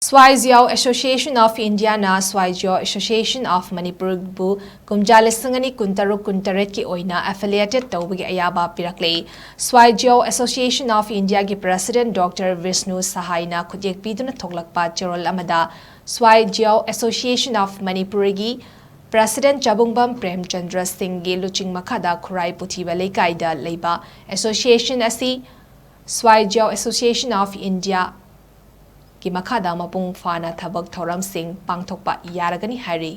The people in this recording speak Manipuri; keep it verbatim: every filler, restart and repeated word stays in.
Swaijao Association of India ꯅ Swaijao Association of Manipur ꯕꯨ ꯀꯨꯝꯖꯥ ꯂꯤꯁꯤꯡ ꯑꯅꯤ ꯀꯨꯟꯇꯔꯨꯛ ꯀꯨꯟꯇꯔꯦꯠꯀꯤ ꯑꯣꯏꯅ affiliated ꯇꯧꯕꯒꯤ ꯑꯌꯥꯕ ꯄꯤꯔꯛꯂꯦ꯫ Swaijao Association of India ꯒꯤ President Doctor Vishnu Sahai ꯅ ꯈꯨꯠꯌꯦꯛ ꯄꯤꯗꯨꯅ ꯊꯣꯛꯂꯛꯄ ꯆꯦꯔꯣꯜ ꯑꯃꯗ Swaijao Association of Manipur ꯒꯤ President ꯆꯥꯕꯨꯡꯕꯝ ꯄ꯭ꯔꯦꯝꯆꯟꯗ꯭ꯔ ꯁꯤꯡꯒꯤ ꯂꯨꯆꯤꯡ ꯃꯈꯥꯗ ꯈꯨꯔꯥꯏ ꯄꯨꯊꯤꯕ ꯂꯩꯀꯥꯏꯗ ꯂꯩꯕ association ꯑꯁꯤ Swaijao Association of India ꯒꯤ ꯃꯈꯥꯗ ꯃꯄꯨꯡ ꯐꯥꯅ ꯊꯕꯛ ꯊꯧꯔꯝꯁꯤꯡ ꯄꯥꯡꯊꯣꯛꯄ ꯌꯥꯔꯒꯅꯤ ꯍꯥꯏꯔꯤ꯫